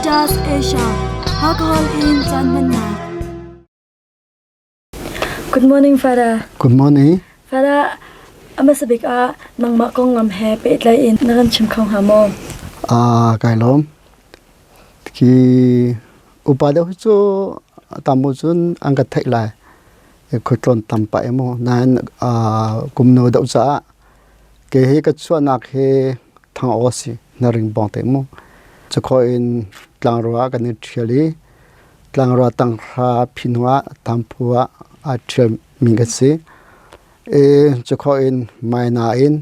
Caritas Asia, Alcohol in caan hmannak. Good morning, Father. Good morning. Father, a hmasa bik ah nangmah konglam he pehtlai in na kan chim kho hnga maw? Ah, kai lawm. Khi upa deuh cu tam u cun an ka theih lai. Khuatlawn tam pah emaw nain kum no deuh caah ke hi ka chuahnak hi thang aw si na ring bong te mu. Cukhaw in tlangrua kan i ṭhial i tlangrua tanghra phi hnu ah tamphu ah aa ṭhial mi ka si. I cukhaw in maina in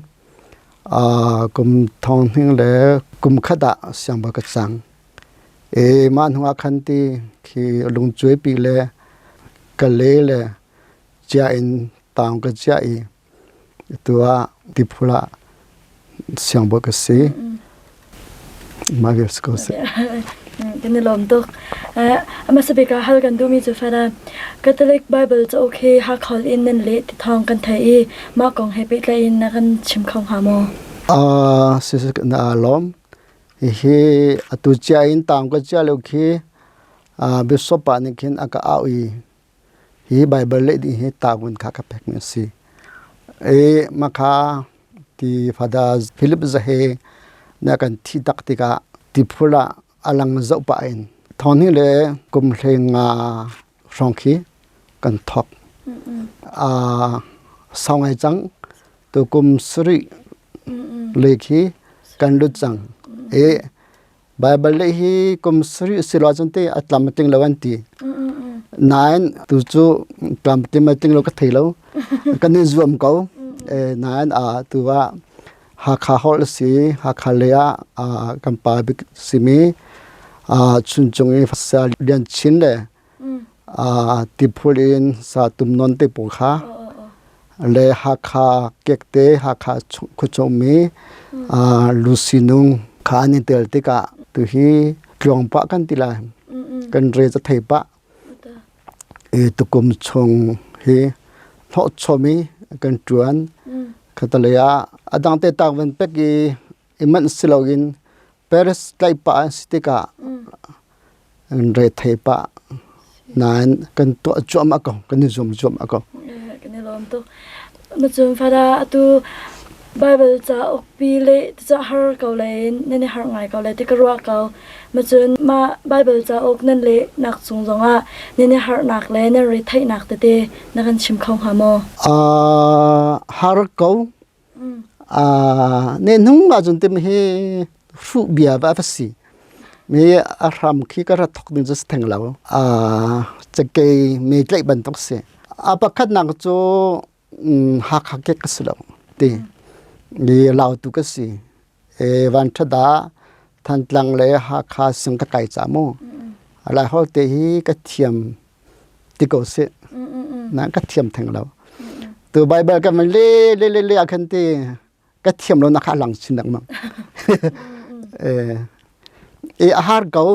kum thong hning le kum khat ah siangbawi ka cang. I mah hnu ah khan ti khi lungcuaipi le kale le cia in taung ka ciah i atu ah tiphul ah siangbawi ka si. Mah vial si ko seh. Kan i lawm tuk. A hmasa bik ah hal kan duhmi cu Fada, Catholic Bible cauk hi Hakha in nan leh ti thawng kan theih i mah kong he pehtlai in na kan chim kho hnga maw? Si na lawm. Hihi atu cia in taung ka cia lio khi bishop pa nih khin a ka auh i hi Bible leh ding hi taung in kha ka pek mi a si. I makha ti Father Philip Zahe na kan thi tak tikah tiphul ah a lang zoh pah in thawng hnih le kum hlei nga hrawng khi kan thawk. Sau ngai cang tu kum sarih le khi kan lut cang i Bible le hi kum sarih si lo ahcun te a tlam a tling lo an ti nain tu cu tlam tling a tling lo ka thei lo kan i zuam ko nain a tu ah Hakha holh a si Hakha le ah kan pa bik simi Chuncung i Saya Lian Chin le tiphul in sa tum non te pawl kha le Hakha kekte Hakha khuachung mi lusinung kha an i tel tikah tuhi tluang pah kan ti lai kan re ca thei pah i tukum chung hi hlawh chom i kan ṭuan khatalei ah adang te tak van pek i i manh si loin Paris tlaih pah an si tikah an re thei pah nain kan tuah cuahmah ko kan i zuam cuahmah ko. Kan i lawm tuk. Macun fada atu Bible cauk pi le ca har ko le nan i har ngai ko le ti ka ruah ko. Macun ma Bible cauk nan leh nak cung zongah nan i harnak le nan re theihnak tete na kan chim kho hnga maw? Har ko Nehnung ahcun tim hi hruh bia va va si. Mi a hram khi ka rat thok ding cu si theng lo. Cakei me tlaih bantuk si. A pakhatnak cu Hakha kek ka si lo ti. Mi Lautu ka si. E van ṭhada Thantlang le Hakha sing ka kai ca mu. Lai hol te hi ka thiam ti ko sih. Na ka thiam theng lo. Tu Bible ka man le le le le ah khan ti ka thiam lo na kha lang chin lengmang. E a har ko.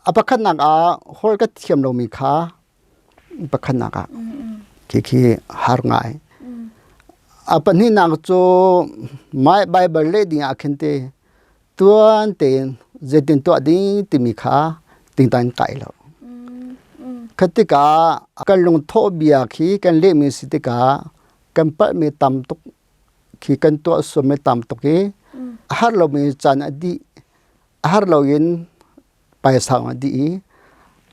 A pakhatnak ah hol ka thiam lomi kha pakhatnak ah khi khi har ngai. A pahnihnak cu my Bible leh ding ah khin te tuan tein zeitin tuah ding timi kha tingtang kai lo. Kha tikah kan lungthawh bia khi kan lehmi si tikah kan palhmi tam tuk khi kan tuah sualmi tam tuk i a har lomi caan a dih a har loin paisa a dih i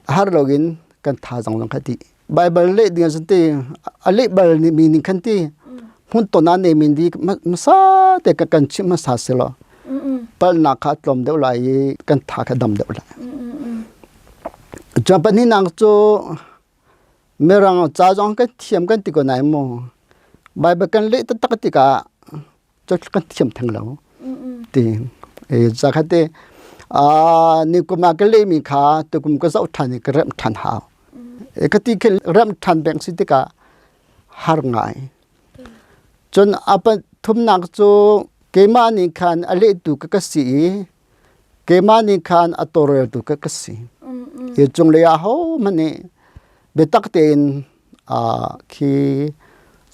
a har loin kan thazaang zong kha dih. Baibal leh ding ah ti a leh bal mi ning khan ti hmun ton ah ne min di hmasa te ka kan chimh hmasa si law palnak kha tlawm deuh lai i kan tha kha dam deuh lai. Cun pahnihnak cu Mirang ca zong kan thiam kan ti ko nain mu Baibal kan leh taktak tikah cu kan thiam theng lo ti ca kha te ni kum ah ka lehmi kha tukum ka zoh ṭhan i ka remh ṭhan hau ka ti khi remh ṭhan peng si tikah har ngai cun a pathumnak cu keimah nih khan a lehtu ka ka si i keimah nih khan a tawlreltu ka ka si hi cunglei ah hohmanh nih biatak tein khi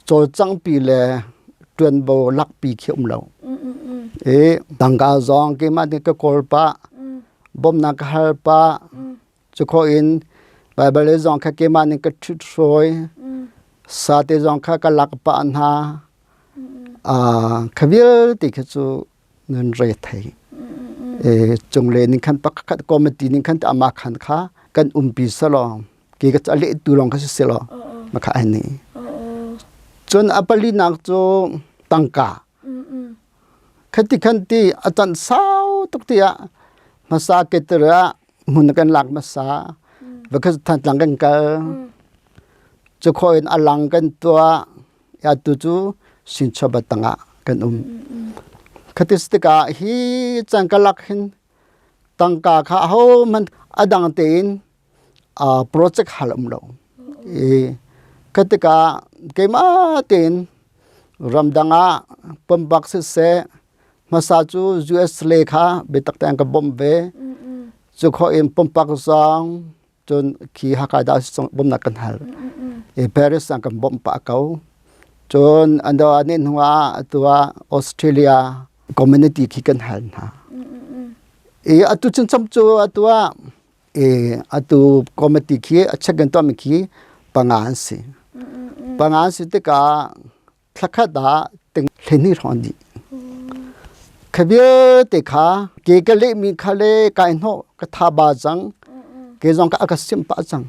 cawlcanghpi le ṭuanvo lakpi khi um lo. I tangka zong keimah nih ka kawl pah. Bawmhnak ka hal pah. Cu khawh in Baibal le zong kha keimah nih ka ṭhut hruai. Sate zong kha ka lak pah hna. Kha vialte kha cu nan re thei. Cungle ning khan pakhat committee ning khan ama khan kha kan umpi selaw ke ka a leh tu lawng kha si selaw makha ai ni. Cun a palinak cu tangka. Khati khan ti a can sau tuk tiah hmasa keter ah hmun kan lak hmasa va kha Thantlang kan kal cu khawh in a lang kan tuah ya tu cu Sinchaba tangah kan um. Khati tikah hi cang ka lak hin tangka kha ho man adang tein project hal um lo. I khatikah keimah tein ramdang ah pumpak siseh hmasa cu US le kha biatak tein ka bawmh ve. Cu khawh in pumpak zong cun khi Hakha dah bawmhnak kan hal. I Paris ah kan bawmh pah ko. Cun ando ah ne hnu ah atu ah Australia community khi kan hal hna. I atu cun cham cu atu ah i atu committee khi a check kan tuahmi khi panga an si. Panga an si tikah thlakhat ah ting hleihnih hrawng an dih. Kha vialte kha ke ka lehmi kha le kai hnawh ka tha ba cang ke zong ka a ka simh pah cang.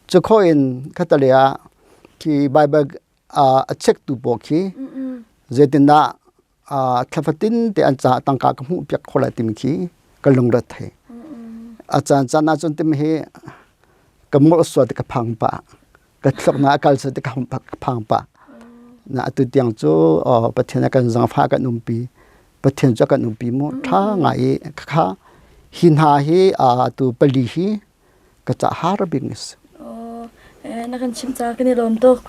Cu khawh in khatale ah khi Bible a check tu pawl khi zeitindah thla fatin te an caah tangka ka hmuh piak kho lai timi khi ka lungre thei. A caan caan ahcun timi hi ka molh sual ti ka phang pah. Ka thlok na akal sual ti ka phang pah. Na atu tiang cu Pathian a kan zangfah kan umpi. Pathian cu a kan umpi mu tha ngai i khakha hi hna hi atu pali hi ka ca har bik ni si. Na kan chimh ca kan i lawm tuk.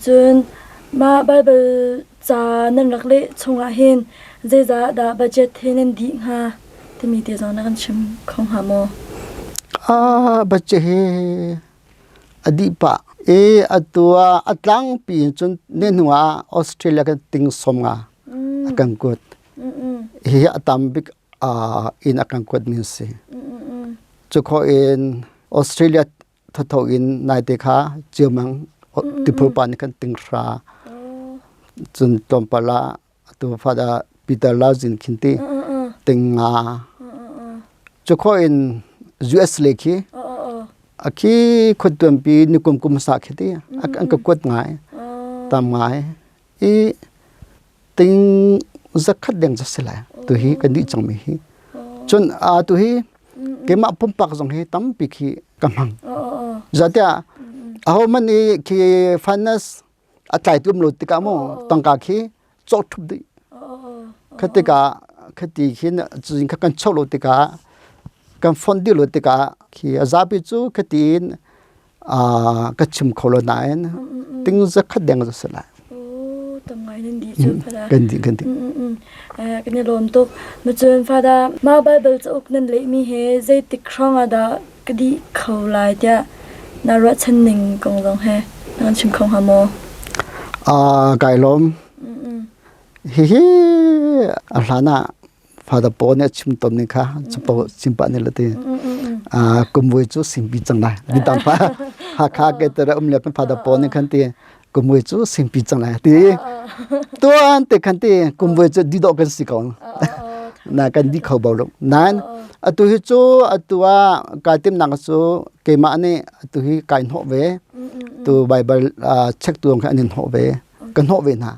Cun mah Baibal ca nan rak leh chungah hin zeizah dah budget he nan dih hnga timi te zong na kan chim kho hnga maw? Ah, budget hi a dih pah. E atu ah a tlangpi in cun ne hnu ah Australia kan ting som nga a kan kuat. Hi a tam bik in a kan kuat mi si. Cu khawh in Australia thotho in naite kha Ciamang tiphul pa nih khan tinghra cun tlawmpal ah atu Father Peter Lauzin khin ti tinga cu khawh in US le khi a khi khuatuanpi nikum kum sa khi ti an ka kuat ngai tam ngai i ting zakhat deng za si lai tu hi kan dih cangmi hi cun a tu hi keimah pumpak zong hi tampi khi ka hmang zatiah aho man i khi finance a tlai tum lo tikah mu tangka khi cawk thup dih kha tikah khati khin cun kha kan chok lo tikah kan font dih lo tikah khi a zapi cu khatiin ka chim kho lo nain ting zakhat deng za si lai. Tam ngai nan dih cu Father. Kan dih kan dih. Kan i lawm tuk. Macun Father, mah Bible cauk nan lehmi he zeitik hrawng ah dah ka dih kho lai tiah na ruahchan ning kong zong he na kan chim kho hnga maw? Kai lawm. Hihi a hlan ah Father Paul nih a chim tawn ning kha capo chim pah nih lati kumvui cu singpi cang lai midang pa Hakha ke tara um le kan Father Paul nih khan ti kumvui cu singpi cang lai ti tuan te khan ti kumvui cu di dawh kan si ko na kan di kho bo lo nan atu hi cu atu ah kai tim nak cu keimah nih atu hi kai hnawh ve tu Bible check tu kha an in hnawh ve ka hnawh ve hna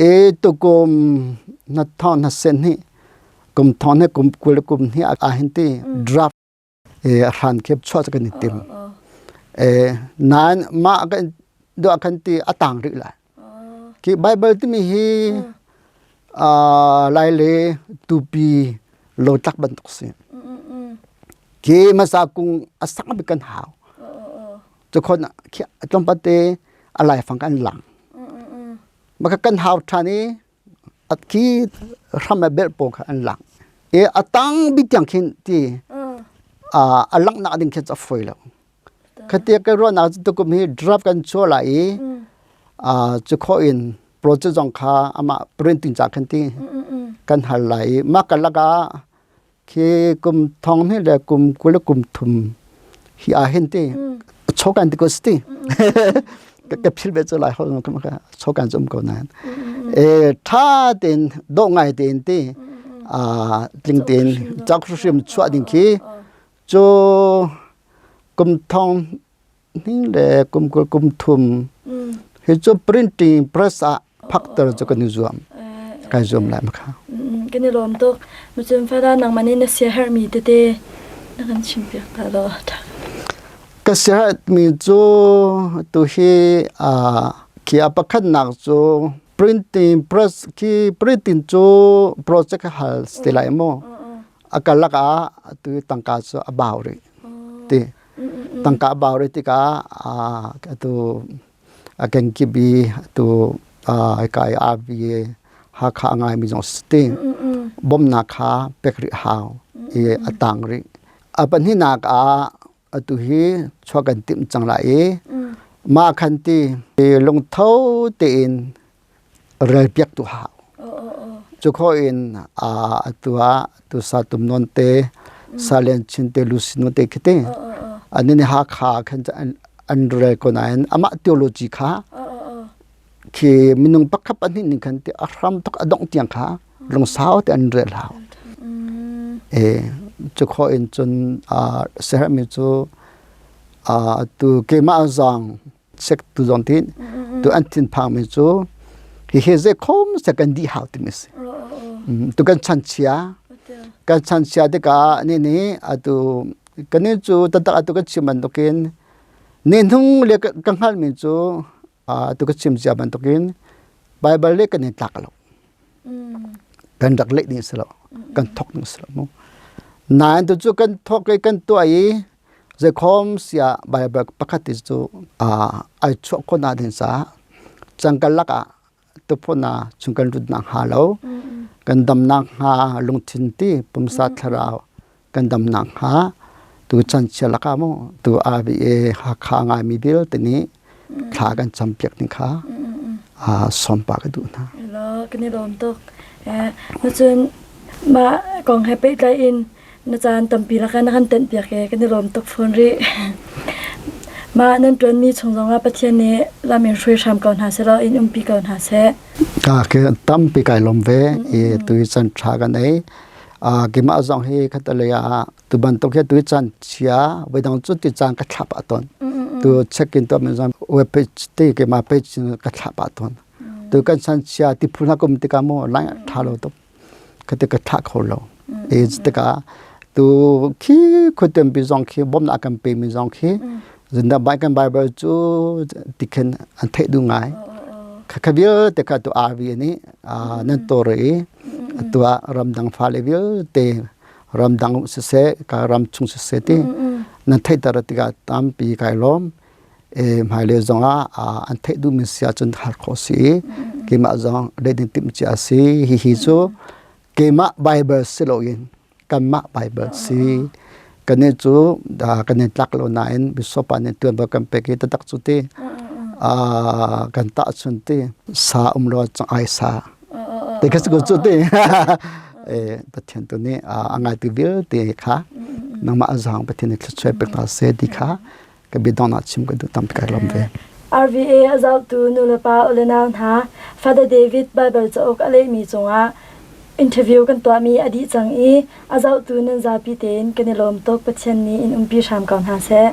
E tukum na thong na sen hi kum thong he kum 20 kum hi a hin ti draft e hran khep chua kan i tim e nan ma kan do kan ti atang ri lai ki bible ti mi hi a lai le tupi lo tlak bantuk si ki masa kung asak bi kan hau cukhon khi tlawmpate a laifang kan lang maka kan hau ṭhan i at khi hram a belh paw kha an lang e a tang bik tiang khin ti a langhnak ding khin a foi lo khatia ka ruahnak cu tukum hi draft kan chuah lai i cu khawh in project zong kha amah printing ca khan ti kan hal lai i mah ka lakah. Khi kum thong hnih le kum 20 le kum thum hi ah hin ti chokan ti ko si ti ka phil ve cu lai hol ka chokan cu um ko nain e tha tein dawh ngai tein ti a tling tein chak hrim chuah ding khi cu kum thong hning le kum 20 kum thum hi cu printing press ah phakter cu kan i zuam kai zuam lai makha. Kan i lawm tuk. Macun fada nangmah nih na siaherhmi tete na kan chimpiak ta law. Ka siaherhmi cu tu hi khi a pakhatnak cu printing press khi printing cu project hal ti lai mu a kalak ah tu tangka cu a bau rih ti tangka a bau rih tikah atu a kenkip i atu hika i RVA Hakha a ngaimi zong si ti bawmhnak kha pek rih hau i a tang rih. A pahnihnak ah atu hi chuah kan timh cang lai i mah khan ti lungtho tein relpiak tu hau. Cu khawh in atu ah tu sa tum nawn te salian chin te lusi nawn te khi ti an ni Hakha khan an rel ko nain amah theology kha khi minung pakhat pahnih ning khan ti a hram tuk a dongh tiang kha lungsau te an rel hau. E cu khawh in cun sermi cu tu keimah zong sek tu zong tin tu an thin phangmi cu hihi zei khom se kan dih hau timi si. Tu kan chan chia kan chan chia tikah ni nih atu kanin cu tatak atu kan chim bantukin ni hnung le ka hngalhmi cu atu ka chim cia bantukin Bible le kan i tlak lo. Kan rak leh ding si lo, kan thok ding si lo mu. Nain tu cu kan thok i kan tuah i zeikhom siah Bible pakhat ti cu ai chuah khawh nak ding caah cangkal lakah tuphun ah chung kan lut nak hnga lo kan dam nak hnga lungthin ti pumsa thlarau kan dam nak hnga tu chan chia lakah mu tu RBA Hakha ngaimi vialte nih thla kan campiak ding kha sawmpa ka duh hna. Hello, kan i lawm tuk. Na cun mah kong he pehtlai in na caan tampi laka na kan tenh piak i kan i lawm tuk fawn rih. Mah nan ṭuanmi chung zongah Pathian nih lam in hruai hram ko hna seh law in umpi ko hna seh. Ka ke tampi kai lawm ve i tui chan ṭha kan ei. Keimah zong hi khatalei ah tu bantuk hi tui chan chia voidang cu ti caan ka thlap ah tawn. Tu check in to min zong web page te keimah page ka thlap ah tawn. Tu kan chan chia ti phun ha kum tikah mu lai ṭha lo tuk. Khati ka thlah kho lo. E tikah tu khi khuatempi zong khi bawmnak kan pe mi zong khi zinda bai kan Bible cu tikhin an theih duh ngai. Khakha vialte kha tu RV nih nan tor i atu ah ramdang fale vialte ramdang siseh ka ram chung siseh ti nan theihter tikah tampi kai lawm. E hmailei zong ah an theih duhmi si ahcun har khawh si i keimah zong reading timh cia a si. Hihi cu keimah Bible si loin kanmah Bible si. Kannih cu kan i tlak lo nain bishop pa nih tuanvo kan pek i taktak cu ti kan tahchun ti sa um lo cang ai sa ti kha cu ti Pathian tu nih a ngaitu vialte kha nangmah zong Pathian nih thluachuah pek hna seh ti kha ka biadonghnak chim ka duh tampi kai lawm ve. RVA a zohtu nulepa ulenau hna Father David Bible cauk a lehmi cungah interview kan tuahmi a dih cang i a zohtu nan zapi tein kan i lawm tuk. Pathian nih in umpi hram ko hna seh.